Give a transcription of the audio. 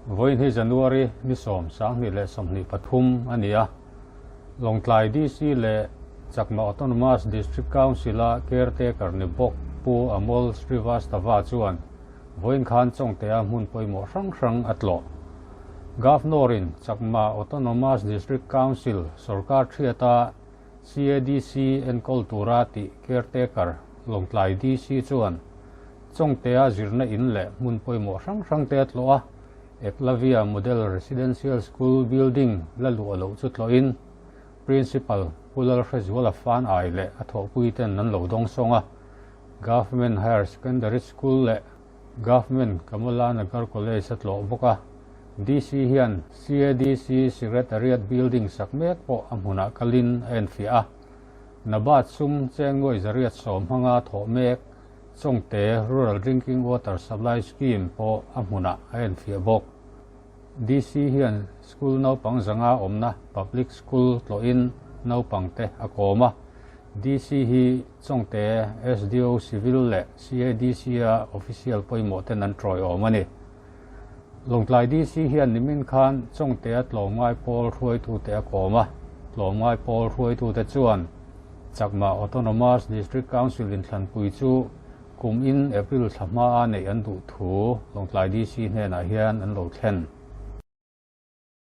Vawiin hi January ni 10, 2023 a ni a. Lawngtlai DC leh Chakma Autonomous District Council-a caretaker ni bawk Pu Amol Srivastava chuan vawiin khan Chawngtea hmun pawimawh hrang hrang a tlawh. Governor-in Chakma Autonomous District Council sorkar thiata CADC enkawl tura tih caretaker Lawngtlai DC chuan Chawngtea zirna in leh hmun pawimawh hrang hrang te a tlawh a, Eklavya Model Residential School building la luah loh chu tlawhin Principal Pu Lalhrezuala fan ai leh a thawhpui ten an lo dawng sawng a, Government Higher Secondary School leh Government Kamala Nagar College a tlawh bawk a, DC hian CADC Secretariat building sak mek pawh a hmunah kalin a enfiah a, NABARD sum cheng nuai 110 hmanga thawh mek Chawngte Rural Drinking Water Supply Scheme pawh a hmunah a enfiah bawk. DC hian school naupang zanga awmna public school tlawhin naupang te a kawm a. DC hi Chawngte SDO Civil leh CADC a official pawimawh ten an tawiawm a ni. Lawngtlai DC hian nimin khan Chawngtea tlawmngai pawl hruaitute a kawm a. Tlawmngai pawl hruaitute chuan Chakma Autonomous District Council inthlanpui chu kum in April thla hmaa neih an duh thu Lawngtlai DC hnenah hian an lo thlen.